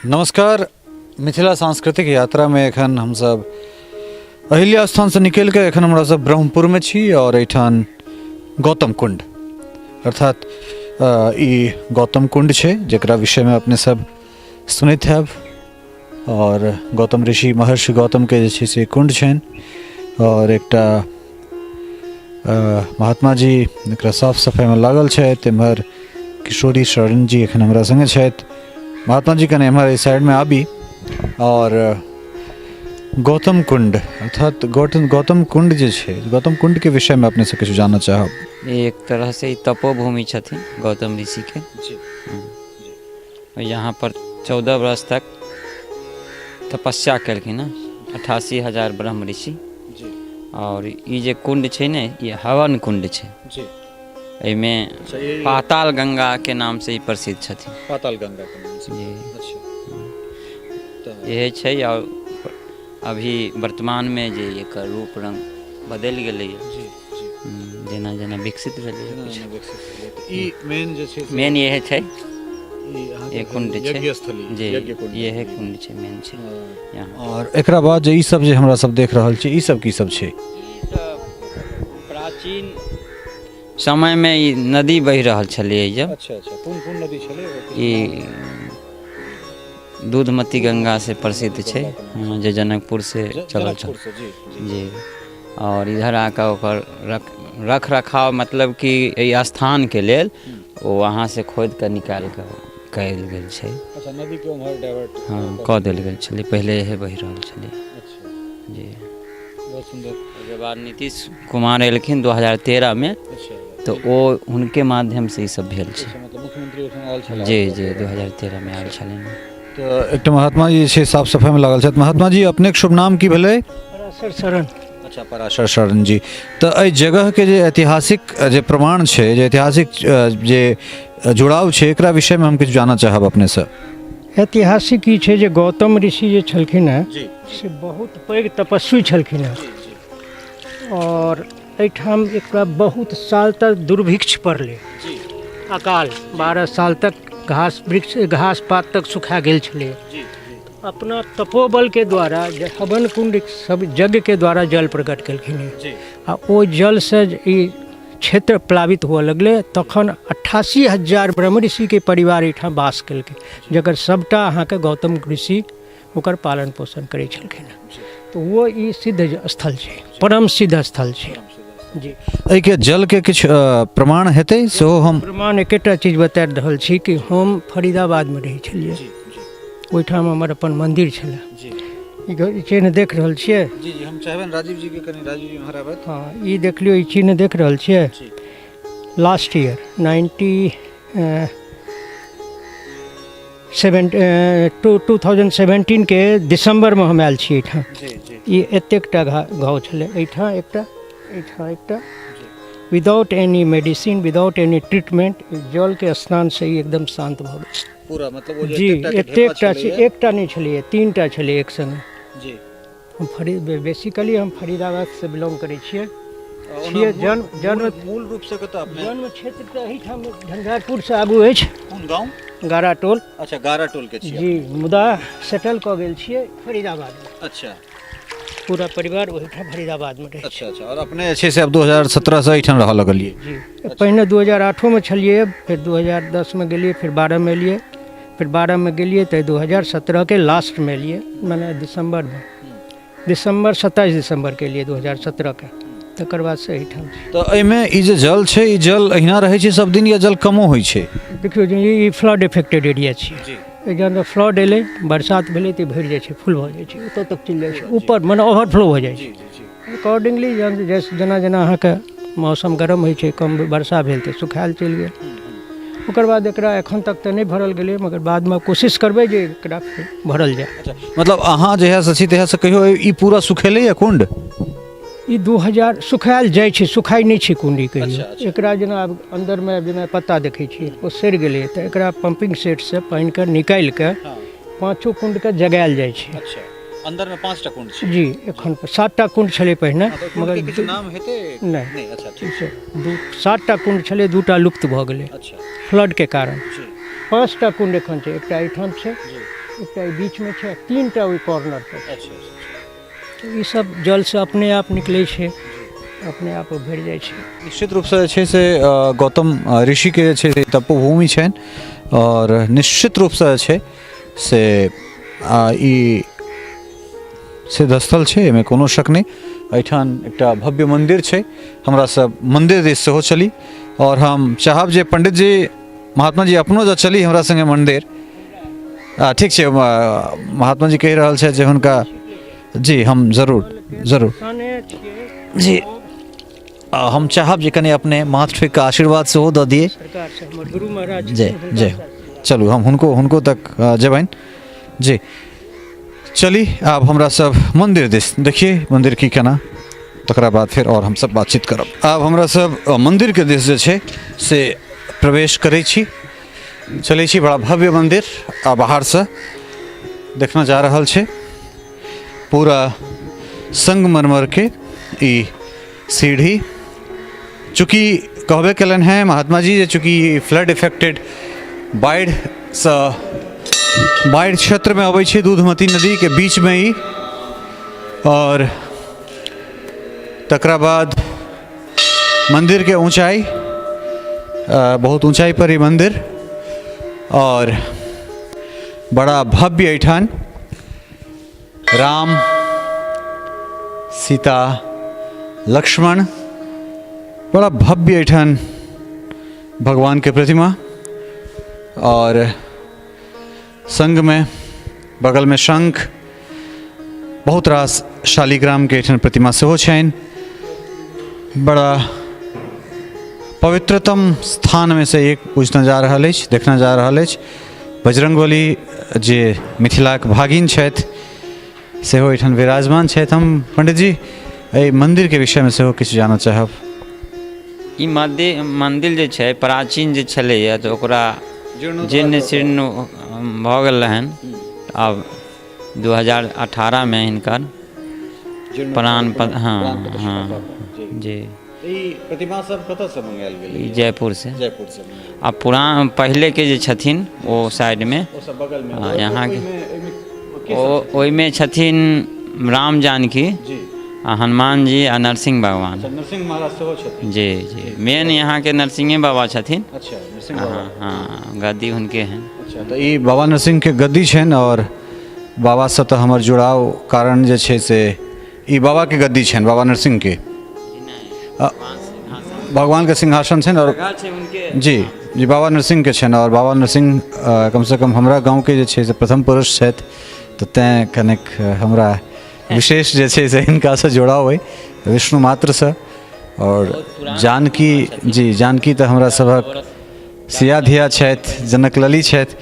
नमस्कार। मिथिला सांस्कृतिक यात्रामे एखन हमसब अहिल्या स्थानसँ निकलि कऽ एखन हमरा सब ब्रह्मपुरमे छी आओर एहिठाम गौतम कुण्ड अर्थात ई गौतम कुण्ड छै जकरा विषयमे अपने सब सुनैत हैब आओर गौतम ऋषि महर्षि गौतमके जे छै से कुण्ड छनि आओर एकटा महात्मा जी एकरा साफ सफाइमे लागल छथि। एम्हर किशोरी शरण जी एखन हमरा सङ्गे छथि। महात्मा जी कने एम्हर एहि साइडमे आबी आओर गौतम कुण्ड अर्थात गौतम गौतम कुण्ड जे छै, गौतम कुण्डके विषयमे अपनेसँ किछु जानऽ चाहब। एक तरह से ई तपोभूमि छथिन गौतम ऋषिके जी। यहाँ पर 14 वर्ष तक तपस्या केलखिन हँ 88,000 ब्रह्म ऋषि जी। आओर ई जे कुण्ड छै ने, ई हवन कुण्ड छै जी। एहिमे पाताल गंगाके नामसँ ई प्रसिद्ध छथिन। पाताल गंगाके नामसँ जी। अच्छा, इहे छै। आओर अभी वर्तमानमे जे एकर रूप रङ्ग बदलि गेलैए जी जी, जेना जेना विकसित भेलै। ई मेन जे छै, मेन इहे छै, ई कुण्ड छै जी, इहे कुण्ड छै, मेन छै यहाँ। आओर एकरा बाद जे ई सब जे हमरा सब देख रहल छी, ई सब की सब छै? प्राचीन समयमे ई नदी बहि रहल छलै जब। अच्छा अच्छा, कोन कोन नदी छलै? ई दूधमती गंगा से प्रसिद्ध छै जे जनकपुर से चलल छल जी। आओर इधर आके ओकर रख रख रखाव, मतलब कि एहि स्थानके लेल ओ वहाँ से खोदि कऽ निकालि कऽ कयल गेल छै। अच्छा, नदी के उम्हर डाइवर्ट हँ, कऽ देल गेल छलै। पहिले इहे बहि रहल छलै जी। बहुत सुन्दर। ओहिके बाद नीतीश कुमार एलखिन 2013मे तऽ ओ हुनके माध्यमसँ ई सब भेल छै। मतलब मुख्यमंत्री ओहिठाम आयल छलाह? जी जी, 2013मे आयल छलनि। तऽ एकटा महात्मा जी छै साफ सफाइमे लागल छथि। महात्मा जी, अपनेके शुभ नाम की भेलै? पराशर शरण। अच्छा, पराशर शरण जी। तऽ एहि जगहके जे ऐतिहासिक जे प्रमाण छै, जे ऐतिहासिक जे जुड़ाव छै, एकरा विषयमे हम किछु जानऽ चाहब अपनेसँ। ऐतिहासिक ई छै जे गौतम ऋषि जे छलखिन हेँ से बहुत पैघ तपस्वी छलखिन हेँ आओर एहिठाम एकरा बहुत साल तक दुर्भिक्ष पड़लै, अकाल। 12 साल तक घास वृक्ष घास पात तक सुखा गेल छलै। अपना तपोबलके द्वारा जे हवन कुण्ड सब यज्ञके द्वारा जल प्रकट केलखिन हेँ आ ओ जलसँ ई क्षेत्र प्लावित हुअ लगलै। तखन 88,000 ब्रह्म ऋषिके परिवार एहिठाम वास केलकै, जकर सबटा अहाँके गौतम ऋषि ओकर पालन पोषण करै छलखिन हेँ। तऽ ओ ई सिद्ध स्थल छै, परम सिद्ध स्थल छै जी। एहिके जलके किछु प्रमाण हेतै सेहो हम प्रमाण एकेटा चीज बता रहल छी कि हम फरीदाबादमे रहै छलियै, ओहिठाम हमर अपन मन्दिर छलै। ई चिन्ह देख रहल छियै? जी जी, हम चाहबनि राजीव जी के कनि, राजीव जी एम्हर आबथि। हँ, ई देख लियौ, ई चिन्ह देख रहल छियै? Last year 97 2017के दिसम्बरमे हम आयल छी एहिठाम। ई एतेक टा घाव छलै एहिठाम एकटा, एहिठाम एकटा। Without any medicine, without any treatment, जलके स्नानसँ ई एकदम शान्त भऽ गेल पूरा। मतलब ओ जे जी। एतेक टाके एतेक ढेपा टा छै। छलैए। एकटा नहि छलैए, तीन टा छलै एक सङ्गे। हम फरीद बेसिकली हम फरीदाबादसँ बिलोंग करै छियै। ओना छियै जन्म जन्म मूल रूप से कतऽ अपने? जन्म क्षेत्र तऽ एहिठाम झंझारपुरसँ आगू अछि। कोन गाँव? गारा टोल। अच्छा, गारा टोल के छियै। जी, मुदा सेटल कऽ गेल छियै फरीदाबादमे। पूरा परिवार ओहिठाम फरीदाबादमे रहै। अच्छा अच्छा, आओर अपने जे छै से आब 2017 से एहिठाम रहऽ लगलियै? जी, पहिने 2008ओमे छलियै, फेर 2010मे गेलियै, फेर 12मे एलियै, फेर 12मे गेलियै तऽ 2017के लास्टमे एलियै, मने दिसम्बरमे, दिसम्बर 27 दिसम्बरके एलियै 2017के। तकर बादसँ एहिठाम छी। तऽ एहिमे ई जे जल छै, ई जल अहिना रहै छै सब दिन या जल कमो होइ छै? देखियौ जे ई फ्लड इफेक्टेड एरिया छियै। जहन फ्लड एलै, बरसात भेलै, तऽ ई भरि जाइ छै, फुल भऽ जाइ छै, ओतऽ तक चलि जाइ छै ऊपर, मने ओवरफ्लो भऽ जाइ छै। अकॉर्डिंगली जहन जेना जेना अहाँके मौसम गरम होइ छै, कम वर्षा भेल, तऽ सुखायल चलि गेल। ओकर बाद एकरा एखन तक तऽ नहि भरल गेलै, मगर बादमे कोशिश करबै जे एकरा फेर भरल जाय। अच्छा, मतलब अहाँ जहियासँ छी तहियासँ कहियो ई पूरा सुखेलै या कुण्ड? ई 2000 सुखायल जाइ छै, सुखाइ नहि छै कुण्ड ई कहियो। अच्छा। एकरा जेना आब अन्दरमे जेना पत्ता देखै छियै, ओ सड़ि गेलै, तऽ एकरा पम्पिंग सेटसँ पानिके निकालि कऽ पाँचो कुण्डके जगायल जाइ छै। अच्छा, अंदर में 5टा कुंड छै? जी, एखन 7टा कुण्ड छलै पहिने, मगर किछु नाम हेतै? नहि। नहि, अच्छा, ठीक। छै, दू 7टा कुण्ड छलै, 2टा लुप्त भऽ गेलै फ्लडके कारण। 5टा कुण्ड एखन छै, एकटा एहिठाम छै। एकटा एहि बीचमे छै आ 3टा ओहि कॉर्नर पर छै। तऽ ई सब जलसँ अपने आप निकलै छै, अपने आप भरि जाइ छै। निश्चित रूपसँ जे छै से गौतम ऋषिके जे छै से तपोभूमि छनि आओर निश्चित रूपसँ जे छै से ई सिद्धस्थल छै, एहिमे कोनो शक नहि। एहिठाम एकटा भव्य मन्दिर छै, हमरा सब मन्दिर दिस सेहो चली आओर हम चाहब जे पंडित जी महात्मा जी अपनो जँ चली हमरा सङ्गे मन्दिर। ठीक छै, महात्मा जी कहि रहल छथि जे हुनका जी हम जरूर जरूर जी हम चाहब जे कनि अपने माथ ठोकि कऽ आशीर्वाद सेहो दऽ दियै। जय जय। चलू हम हुनको हुनको तक जेबनि जी। चली आब हमरा सब मन्दिर दिस, देखिए मन्दिर की केना, तकरा बाद फेर आओर हमसब बातचीत करब। आब हमरा सब मन्दिरके दिस जे छै से प्रवेश करै छी, चलै छी। बड़ा भव्य मन्दिर आ बाहरसँ देखना जा रहल छै पूरा संगमरमरके ई सीढ़ी। चूँकि कहबे केलनि हेँ महात्मा जी जे चूँकि फ्लड इफेक्टेड बाढ़िसँ बाढ़ि क्षेत्रमे अबै छै दूधमती नदीके बीचमे ई, आओर तकरा बाद मन्दिरके ऊँचाइ बहुत ऊँचाइ पर ई मन्दिर आओर बड़ा भव्य एहिठाम राम सीता लक्ष्मण, बड़ा भव्य एहिठाम भगवानके प्रतिमा और संगमे बगलमे शंख, बहुत रास शालिग्रामके एहिठाम प्रतिमा सेहो छनि। बड़ा पवित्रतम स्थानमे से एक बुझना जा रहल अछि, देखना जा रहल अछि। बजरंगबली जे मिथिलाक भागिन छथि सेहो एहिठाम विराजमान छथि। हम पंडित जी एहि मन्दिरके विषयमे सेहो किछु जानऽ चाहब। ई मन्दिर जे छै प्राचीन जे छलैए तऽ ओकरा जीर्ण शीर्ण भऽ गेल रहनि। आब 2018मे हिनकर प्राण, हँ हँ जी। ई प्रतिमा सब कतऽ से मंगायल गेलै? ई जयपुर से। जयपुर से। आ पुरान पहिलेके जे छथिन ओ साइडमे, ओ सब बगलमे। हँ, यहाँके ओ ओहिमे छथिन राम जानकी जी आ हनुमान जी आ नरसिंह भगवान। अच्छा, नरसिंह महाराज सेहो छथिन। जी जी, मेन यहाँके नरसिंहे बाबा छथिन। अच्छा, नरसिंह बाबा। हाँ हाँ, गद्दी हुनके हैं। अच्छा, तऽ ई बाबा नरसिंहके गद्दी छनि आओर बाबासँ तऽ हमर जुड़ाव कारण जे छै से ई बाबाके गद्दी छनि, बाबा नरसिंहके भगवानके सिंहासन छनि आओर जी जी बाबा नरसिंहके छनि। आओर बाबा नरसिंह कमसँ कम हमरा गाँवके जे छै से प्रथम पुरुष छथि, तऽ तैँ कनेक हमरा विशेष जे छै से हिनकासँ जुड़ाव अइ विष्णु मात्रसँ। आओर जानकी जी, जानकी तऽ हमरा सभक सिया धिया छथि, जनक लली छथि।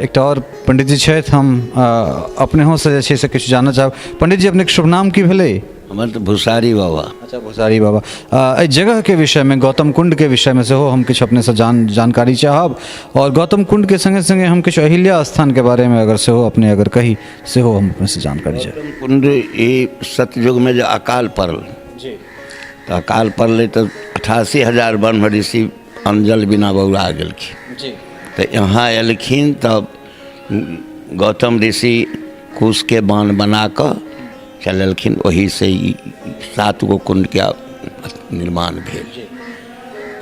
एकटा आओर पंडित जी छथि, हम अपनेहोसँ जे छै से किछु जानऽ चाहब। पंडित जी, अपनेके शुभ नाम की भेलै? हमर तऽ भूसारी बाबा। अच्छा, भूसारी बाबा। एहि जगहके विषयमे, गौतम कुण्डके विषयमे सेहो हम किछु अपनेसँ जानकारी चाहब आओर गौतम कुण्डके सङ्गे सङ्गे हम किछु अहिल्या स्थानके बारेमे अगर सेहो अपने अगर कही, सेहो हम अपनेसँ जानकारी चाहब। गौतम कुण्ड ई सतयुगमे जे अकाल पड़ल जी, तऽ अकाल पड़लै तऽ 88,000 ब्रह्म ऋषि अंजल बिना बौरा गेलखिन जी। तऽ यहाँ एलखिन तब गौतम ऋषि कुशके बाण बना कऽ चलेलखिन, ओहिसँ ई 7 गो कुण्डके निर्माण भेल।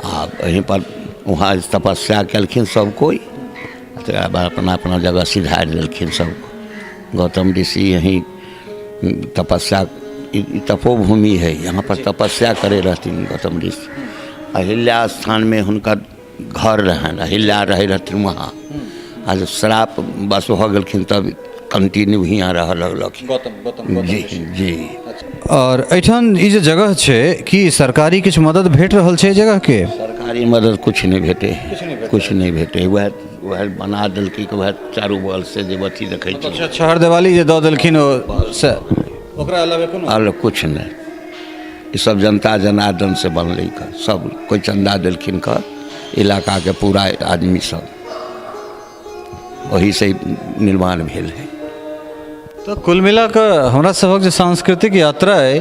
आ एहिपर वहाँ तपस्या केलखिन सब कोइ, तकरा बाद अपना अपना जगह सिधारि देलखिन सब। गौतम ऋषि यहीं तपस्या, ई तपोभूमि है, यहाँ पर तपस्या करे रहथिन गौतम ऋषि। अहिल्या स्थानमे हुनकर घर रहनि, अहिल्या रहै रहथिन वहाँ। आ जब श्राप बस भऽ गेलखिन तब कंटिन्यू हियाँ रहऽ लगलखिन। गौतम गौतम जी जी। आओर एहिठाम ई जे जगह छै, की सरकारी किछु मदद भेट रहल छै जगहके? सरकारी मदद किछु नहि भेटै है, किछु नहि भेटै। वएह वएह बना देलकै कि वएह चारू बगलसँ जे अथी देखै छी। अच्छा, छहर देवाली जे दऽ देलखिन ओ से, ओकरा अलावे कोनो आओर किछु नहि। ई सब जनता जनार्दन से बनलै कऽ, सब कोइ चन्दा देलखिन कऽ, इलाकाके पूरा आदमी सब ओहिसँ निर्माण भेल है। तऽ कुल मिला कऽ हमरा सभक जे सांस्कृतिक यात्रा अइ,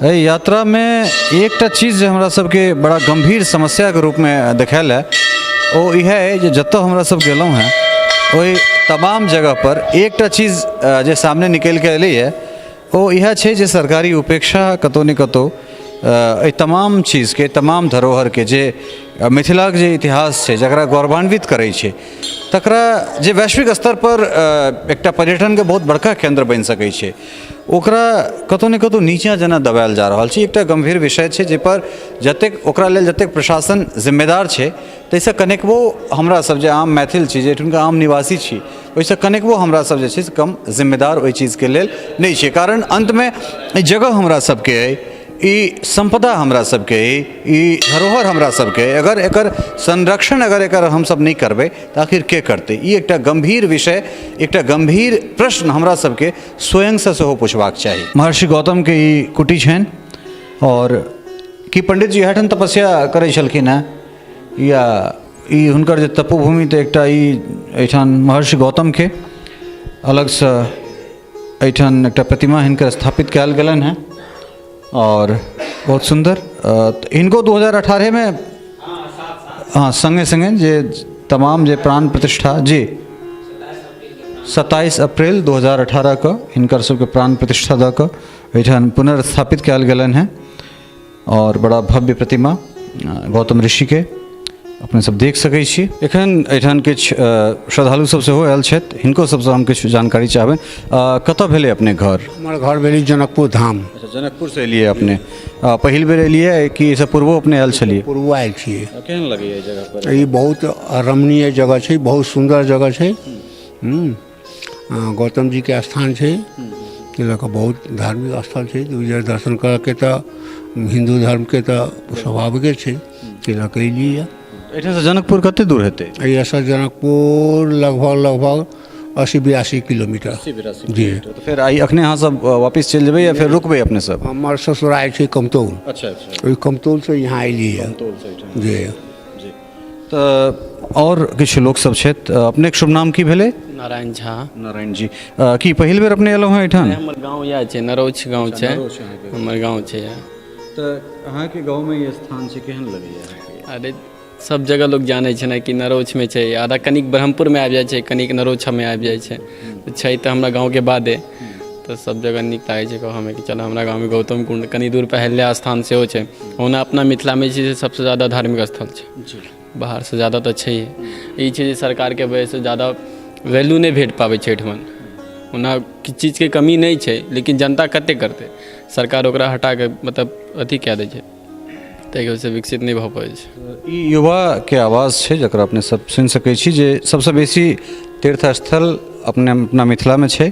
एहि यात्रामे एकटा चीज जे हमरा सबके बड़ा गम्भीर समस्याके रूपमे देखायल है, ओ इएह अइ जे जतऽ हमरा सब गेलहुँ हेँ ओहि तमाम जगह पर एकटा चीज जे सामने निकलि कऽ एलैए ओ इएह छै जे सरकारी उपेक्षा कतहु ने कतहु एहि तमाम चीजके, तमाम धरोहरके, जे मिथिलाके जे इतिहास छै जकरा गौरवान्वित करै छै, तकरा जे वैश्विक स्तरपर एकटा पर्यटनके बहुत बड़का केन्द्र बनि सकै छै, ओकरा कतहु ने कतहु नीचाँ जेना दबायल जा रहल छै। एकटा गम्भीर विषय छै जाहिपर जतेक ओकरा लेल जतेक प्रशासन जिम्मेदार छै, ताहिसँ कनेकबो हमरा सब जे आम मैथिल छी, जे एहिठुनका आम निवासी छी, ओहिसँ कनेकबो हमरा सब जे छै से कम जिम्मेदार ओहि चीजके लेल नहि छियै। कारण अन्तमे ई जगह हमरा सबके अइ, ई सम्पदा हमरा सबके अइ, ई धरोहर हमरा सबके अइ। अगर एकर संरक्षण अगर एकर हमसब नहि करबै तऽ आखिर के करतै? ई एकटा गम्भीर विषय, एकटा गम्भीर प्रश्न हमरा सबके स्वयंसँ सेहो पुछबाक चाही। महर्षि गौतमके ई कुटी छनि आओर की पंडित जी एहिठाम तपस्या करै छलखिन हेँ या ई हुनकर जे तपोभूमि, तऽ एकटा ई एहिठाम महर्षि गौतमके अलगसँ एहिठाम एकटा प्रतिमा हिनकर स्थापित कयल गेलनि हेँ आओर बहुत सुन्दर। तऽ हिनको 2018मे, हँ, सङ्गे सङ्गे जे तमाम जे प्राण प्रतिष्ठा जी 27 अप्रैल 2018 कऽ हिनकर सबके प्राण प्रतिष्ठा दऽ कऽ एहिठाम पुनर्स्थापित कयल गेलनि हेँ आओर बड़ा भव्य प्रतिमा गौतम ऋषिके अपने सब देख सकै छी। एखन एहिठाम किछु श्रद्धालु सब सेहो आयल छथि, हिनको सबसँ हम किछु जानकारी चाहबै। कतऽ भेलै अपने घर? हमर घर भेलै जनकपुर धाम। अच्छा, जनकपुरसँ एलियै अपने। पहिल बेर एलियै कि एहिसँ पूर्वो अपने आयल छलियै? पूर्वो आयल छियै। केहन लगैए एहि जगह पर? ई बहुत रमणीय जगह छै, बहुत सुन्दर जगह छै। गौतम जीके स्थान छै, ताहि लऽ कऽ बहुत धार्मिक स्थल छै। ओहि दर्शन करऽके तऽ हिन्दू धर्मके तऽ स्वाभाविके छै, ताहि लऽ कऽ एलियै। एहिठामसँ जनकपुर कते दूर हेतै? एहिसँ जनकपुर लगभग लगभग 80-82 किलोमीटर जी। तऽ फेर आइ अखने अहाँ सब वापिस चलि जेबै या फेर रुकबै अपने सब? हमर ससुराल छै कमतौल। अच्छा अच्छा ओहि कमतौलसँ यहाँ एलियै जी। तऽ आओर किछु लोकसभ छथि। अपनेके शुभ नाम की भेलै? नारायण झा। नारायण जी, की पहिल बेर अपने एलहुँ हेँ एहिठाम? हमर गाँव इएह छै, नरौछ गाँव छै हमर गाँव छै इएह। तऽ अहाँके गाँवमे ई स्थान छै, केहन लगैए अहाँके? अरे, सब जगह लोक जानै छै ने कि नरौछमे छै। आधा कनिक ब्रह्मपुरमे आबि जाइ छै, कनिक नरौछमे आबि जाइ छै। तऽ छै तऽ हमरा गाँवके बादे तऽ सब जगह नीक लागै छै कहऽमे कि चल हमरा गाँवमे गौतम कुण्ड, कनि दूर पर अहिल्या स्थान सेहो छै। ओना अपना मिथिलामे जे छै से सबसँ ज्यादा धार्मिक स्थल छै, बाहरसँ ज्यादा तऽ छैहे। ई छै जे सरकारके वजहसँ ज्यादा वैल्यू नहि भेट पाबै छै एहिठमन। ओना किछु चीजके कमी नहि छै, लेकिन जनता कतेक करतै? सरकार ओकरा हटाकऽ मतलब अथी कए दै छै, ताहिके वजहसँ विकसित नहि भऽ पबै छै। ई युवाके आवाज छै जकरा अपने सब सुनि सकै छी जे सबसँ बेसी तीर्थ स्थल अपने अपना मिथिलामे छै,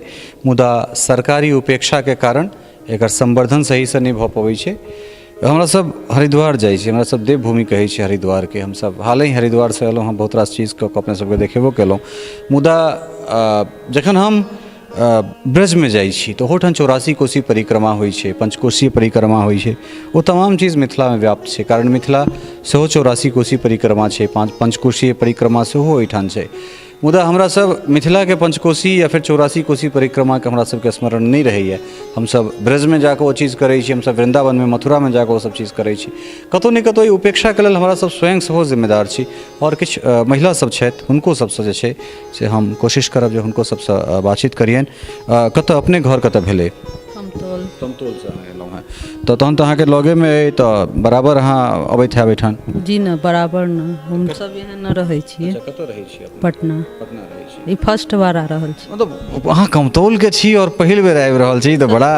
मुदा सरकारी उपेक्षाके कारण एकर संवर्धन सहीसँ नहि भऽ पबै छै। हमरा सब हरिद्वार जाइ छी, हमरा सब देवभूमि कहै छै हरिद्वारके। हमसब हालहि हरिद्वारसँ एलहुँ हँ, बहुत रास चीज कऽ कऽ अपने सबके देखेबो केलहुँ। मुदा जखन हम ब्रजमे जाइ छी तऽ ओहोठाम 84 कोसी परिक्रमा होइ छै, पञ्चकोशीय परिक्रमा होइ छै। ओ तमाम चीज मिथिलामे व्याप्त छै, कारण मिथिला सेहो 84 कोसी परिक्रमा छै, पञ्चकोशीय परिक्रमा सेहो ओहिठाम छै। मुदा हमरा सब मिथिलाके पञ्चकोशी या फेर 84 कोसी परिक्रमाके हमरा सबके स्मरण नहि रहैए। हमसब ब्रजमे जाकऽ ओ चीज करै छी, हमसब वृन्दावनमे, मथुरामे जाकऽ ओ सब चीज करै छी। कतहु ने कतहु एहि उपेक्षाके लेल हमरा सब स्वयं सेहो जिम्मेदार छी। आओर किछु महिला सब छथि, हुनको सबसँ जे छै से हम कोशिश करब जे हुनको सबसँ बातचीत करियनि। कतऽ अपने घर कतऽ भेलै? कमतौल। कमतौलसँ अहाँ एलहुँ हेँ, तऽ तहन तऽ अहाँके लगेमे अइ, तऽ बराबर अहाँ अबैत हैब एहिठाम? जी ने, बराबर ने। हम सब यहाँ न रहै छियै। अच्छा, कतऽ रहै छियै अपने? पटना। पटना रहै छी। ई फर्स्ट बार आ रहल छी। मतलब अहाँ कमतौलके छी आओर पहिल बेर आबि रहल छी, तऽ बड़ा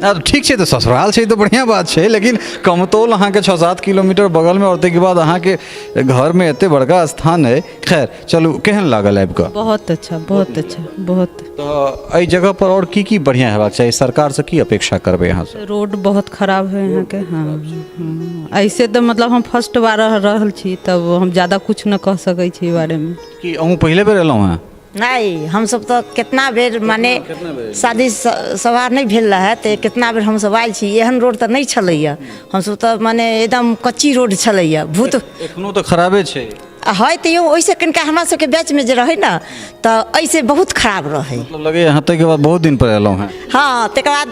ठीक छै। तऽ ससुराल छै तऽ बढ़िआँ बात छै, लेकिन कमतौल अहाँके 6-7 किलोमीटर बगलमे आओर ताहिके बाद अहाँके घरमे एते बड़का स्थान अइ। खैर चलू, केहन लागल आबि कऽ? बहुत अच्छा, बहुत अच्छा, बहुत। तऽ एहि जगह पर आओर की की बढ़िआँ हेबाक चाही? सरकारसँ की अपेक्षा करबै अहाँसँ? रोड बहुत खराब है यहाँ के। हाँ हाँ, ऐसे तऽ मतलब हम फर्स्ट बार रह रहल छी, तब हम ज्यादा कुछ न कह सकै छी ई बारेमे। की अहूँ पहिले बेर एलहुँ हेँ? नहि, हमसब तऽ कितना बेर, माने शादी सवार नहि भेल रहै तऽ कितना बेर हमसब आयल छी। एहन रोड तऽ नहि छलैया। हमसब तऽ माने एकदम कच्ची रोड छलैया भूत। एखनो तऽ खराबे छै। है, तैयो ओहिसँ कनिका हमरा सबके बैचमे जे रहै ने तऽ एहिसँ बहुत खराब रहै। मतलब लगैए अहाँ ताहिके बाद बहुत दिन पर एलहुँ हेँ। हँ, तकर बाद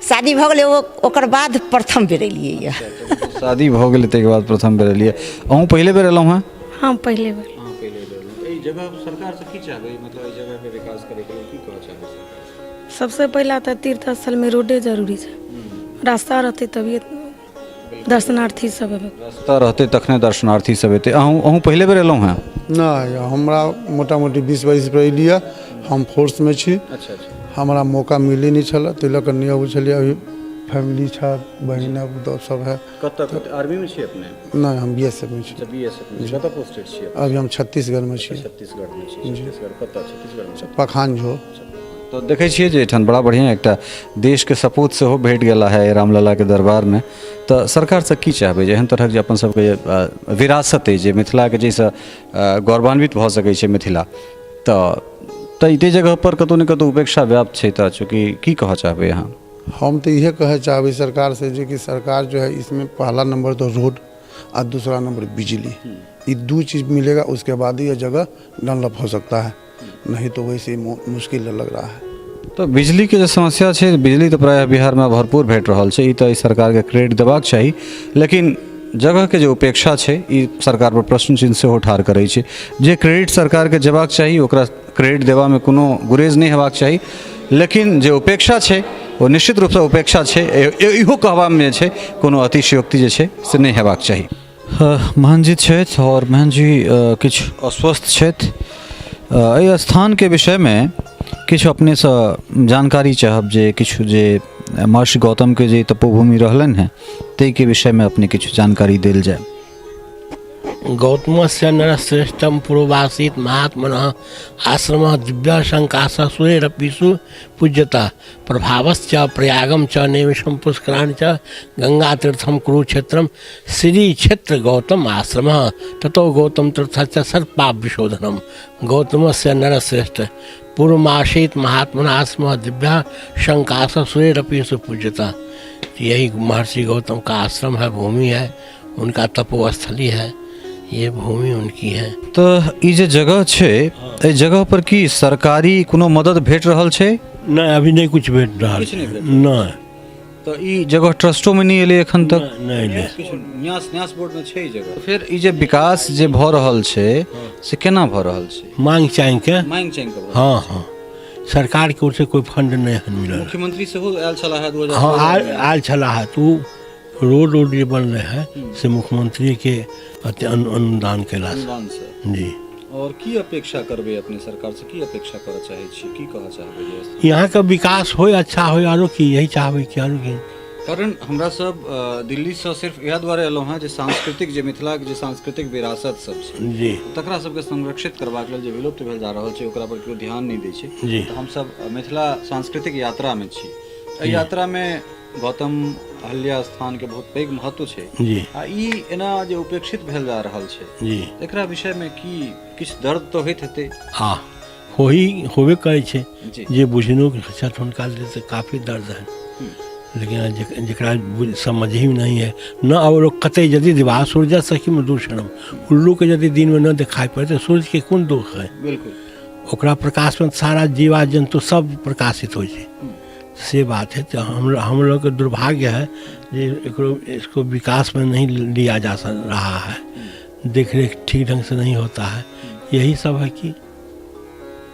शादी भऽ गेलै, ओकर बाद प्रथम बेर एलियै यऽ। शादी भऽ गेलै ताहिके बाद प्रथम बेर एलियै। अहूँ पहिले बेर एलहुँ हेँ? हँ, पहिले बेर। एहि जगह सरकार से की चाहबै मतलब एहि जगह के विकास करे के लेल की कहऽ चाहबै सरकार से? सबसे पहिला तऽ तीर्थ स्थलमे रोडे जरूरी छै रास्ता रहतै तभिए दर्शनार्थी सब एबै रास्ता रहतै तखने दर्शनार्थी सब एतै अहूँ अहूँ पहिले बेर एलहुँ हेँ नहि हमरा मोटा मोटी 20 22 पर एलियै हम फोर्समे छी अच्छा अच्छा हमरा मौका मिलै नहि छलै ताहि लऽ कऽ नहि अबै छलियै अभी फैमिली छथि बहिन है पुतहु सब है कतऽ कतऽ आर्मीमे छी अपने नहि हम बी एस एफ मे छी अच्छा बी एस एफ मे कतऽ पोस्टेड छी अपने? अभी हम छत्तीसगढ़मे छी छत्तीसगढ़मे छी छत्तीसगढ़ कतऽ छत्तीसगढ़मे छी पखानझो तऽ देखै छियै जे एहिठाम बड़ा बढ़िआँ एकटा देशके सपूत सेहो भेट गेला है रामललाके दरबारमे तऽ सरकारसँ की चाहबै जे एहन तरहक जे अपन सबके जे विरासत अइ जे मिथिलाके जाहिसँ गौरवान्वित भऽ सकै छै मिथिला तऽ ताहि जगहपर कतहु ने कतहु उपेक्षा व्याप्त छै तऽ चूँकि की कहऽ चाहबै अहाँ हम तऽ इहे कहै चाहबै सरकारसँ जे कि सरकार जो है इसमें पहला नंबर तो रोड और दूसरा नंबर बिजली ये दो चीज़ मिलेगा उसके बाद ही ये जगह डेवलप हो सकता है नहीं तो वैसे ही मुश्किल लग रहा है। तऽ बिजलीके जे समस्या छै बिजली तऽ प्रायः बिहारमे भरपूर भेट रहल छै ई तऽ एहि सरकारके क्रेडिट देबाक चाही लेकिन जगहके जे उपेक्षा छै ई सरकारपर प्रश्न चिन्ह सेहो ठाढ़ करै छै जे क्रेडिट सरकारके जेबाक चाही ओकरा क्रेडिट देबामे कोनो गुरेज नहि हेबाक चाही लेकिन जे उपेक्षा छै ओ निश्चित रूपसँ उपेक्षा छै इहो कहबामे जे छै कोनो अतिशयोक्ति जे छै से नहि हेबाक चाही। महन जी छथि आओर महन जी किछु अस्वस्थ छथि एहि स्थानके विषयमे किछु अपनेसँ जानकारी चाहब जे किछु जे महर्षि गौतमके जे तपोभूमि रहलनि हेँ ताहिके विषयमे अपने किछु जानकारी देल जाय। गौतमस्य नरश्रेष्ठम पूर्वासीत महात्मनः आश्रमः दिव्य शङ्कासः सुरेरपीषु पूज्यता प्रभावश्च प्रयागम च नैमिषम पुष्कराणि च गंगातीर्थम कुरुक्षेत्रम श्री क्षेत्र गौतम आश्रम ततो गौतम तीर्थस्य सर्वपाप विशोधनम गौतमस्य नरश्रेष्ठ पूर्वमासीत महात्मना आश्रम दिव्या शंकास सुरेरपी सुपूज्यता। यही महर्षि गौतम का आश्रम है, भूमि है, उनका तपोस्थली है, ये भूमि उनकी है। तऽ ई जे जगह छै एहि जगह पर की सरकारी कोनो मदद भेट रहल छै? नहीं, अभी नहीं कुछ भेट रहा। किछु नहि भेट नहीं। तऽ ई जगह ट्रस्टो मे नहि एलै एखन तक? नहीं एलै। न्यास न्यास बोर्ड मे छै ई जगह। फेर ई जे विकास जे भऽ रहल छै से केना भऽ रहल छै? मांग चांग के। मांग चांग के। हाँ हाँ, सरकार के ओर से कोई फंड नहीं है मिलल। मुख्यमंत्री सेहो आयल छलाह है 2016 हाँ, आयल छलाह है तो रोड रोड जे बनले है से मुख्यमंत्री के अति अनुदान केला से। अनुदान से। जी। और की अपेक्षा करबै अपने सरकार से, की अपेक्षा करऽ चाहै छी, की कहऽ चाहबै जे यहाँ का विकास होय, अच्छा होय, आरो की यही चाहबै कि आरो की। कारण हमरा सब दिल्ली से सिर्फ इएह दुआरे एलहुँ हेँ जे सांस्कृतिक जे मिथिलाके जे सांस्कृतिक विरासत सब छै जी तकरा सबके संरक्षित करबाक लेल जे विलुप्त भेल जा रहल छै ओकरा पर केओ ध्यान नहि दै छै जी। तऽ हमसब मिथिला सांस्कृतिक यात्रामे छी। एहि यात्रामे गौतम अहल्या स्थानके बहुत पैघ महत्व छै जी। आ ई एना जे उपेक्षित भेल जा रहल छै जी एकरा विषयमे की किछु दर्द तऽ होइत हेतै? हाँ, होही होबे करै छै जी। जे बुझनुक छथि हुनका लेल तऽ काफी दर्द है, लेकिन जकरा समझ ही नहीं है न। अब लोग कतई यदि दिवा सूर्य सखी में दूषणम, उल्लू के यदि दिन में न दिखाई पड़े तो सूर्य के कोन दुख है? बिल्कुल। ओकरा प्रकाश में सारा जीवा जंतु सब प्रकाशित होइ छै, से बात है। तो हम लोग के दुर्भाग्य है जे इसको विकास में नहीं लिया जा रहा है, देख रेख ठीक ढंग से नहीं होता है, यही सब है कि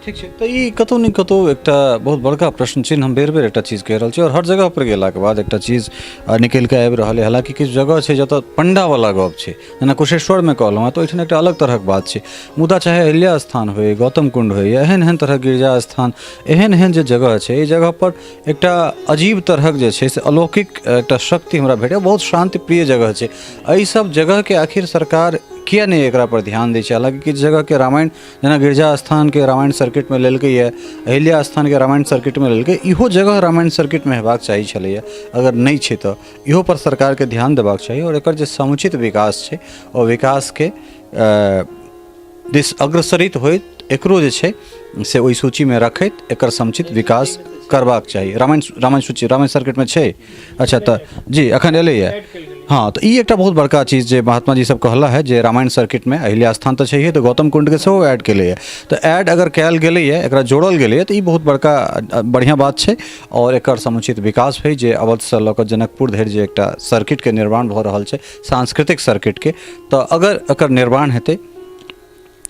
ठीक छै। तऽ ई कतहु ने कतहु एकटा बहुत बड़का प्रश्न चिन्ह हम बेर बेर एकटा चीज कहि रहल छी और हर जगह पर गेलाके बाद एकटा चीज निकलि कऽ आबि रहल अइ। हालाँकि किछु जगह छै जतऽ पण्डावला गप छै, जेना कुशेश्वरमे कहलहुँ हेँ तऽ ओहिठाम एकटा अलग तरहक बात छै, मुदा चाहे अहिल्या स्थान होइ, गौतम कुण्ड होइ या एहन एहन तरहक गिरिजा स्थान, एहन एहन जे जगह छै एहि जगहपर एकटा अजीब तरहक जे छै से अलौकिक एकटा शक्ति हमरा भेटैए, बहुत शान्तिप्रिय जगह छै। एहि सब जगहके आखिर सरकार किए नहि एकरा पर ध्यान दै छै? हालाँकि किछु जगहके रामायण जेना गिरिजा स्थानके रामायण सर्किटमे लेलकैए, अहिल्या स्थानके रामायण सर्किटमे लेलकै, इहो जगह रामायण सर्किटमे हेबाक चाही छलैए, अगर नहि छै तऽ इहो पर सरकारके ध्यान देबाक चाही आओर एकर जे समुचित विकास छै ओ विकासके दिस अग्रसरित होइत एकरो जे छै से ओहि सूचीमे रखैत एकर समुचित विकास करबाक चाही। रामायण रामायण सूची रामायण सर्किटमे छै। अच्छा तऽ जी एखन एलैए। हाँ, तऽ ई एकटा बहुत बड़का चीज जे महात्मा जी सब कहला है जे रामायण सर्किटमे अहिल्या स्थान तऽ छैहे, तऽ गौतम कुण्डके सेहो ऐड केलैए, तऽ ऐड अगर कयल गेलैए, एकरा जोड़ल गेलैए तऽ ई बहुत बड़का बढ़िआँ बात छै और एकर समुचित विकास होइ जे अवधसँ लऽ कऽ जनकपुर धरि जे एकटा सर्किटके निर्माण भऽ रहल छै सांस्कृतिक सर्किटके, तऽ अगर एकर निर्माण हेतै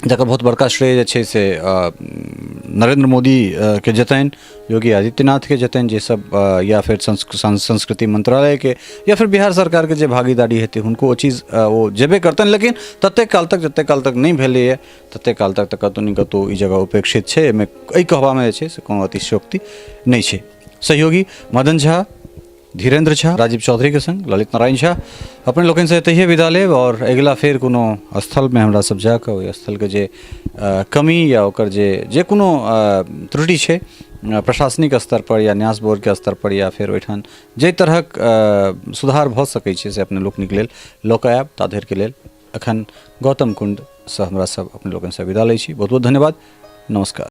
जकर बहुत बड़का श्रेय जे छै से नरेन्द्र मोदी के जेतनि, योगी आदित्यनाथके जेतनि, जे सब या फेर संस्कृति मंत्रालयके या फेर बिहार सरकारके जे भागीदारी हेतै हुनको ओ चीज ओ जेबे करतनि। लेकिन ततेक काल तक जतेक काल तक नहि भेलैए ततेक काल तक तऽ कतहु ने कतहु ई जगह उपेक्षित छै। एहिमे एहि कहबामे जे छै से कोनो अतिशयोक्ति नहि छै। सहयोगी मदन झा, धीरेन्द्र झा, राजीव चौधरीके सङ्ग ललित नारायण झा अपने लोकनिसँ एतहिए विदा लेब आओर अगिला फेर कोनो स्थलमे हमरा सब जाकऽ ओहि स्थलके जे कमी या ओकर जे जे कोनो त्रुटि छै प्रशासनिक स्तरपर या न्यास बोर्डके स्तरपर या फेर ओहिठाम जाहि तरहक सुधार भऽ सकै छै से अपने लोकनिक लेल लऽ कऽ आयब। ता धरिके लेल एखन गौतम कुण्डसँ हमरा सब अपने लोकनिसँ विदा लै छी। बहुत बहुत धन्यवाद, नमस्कार।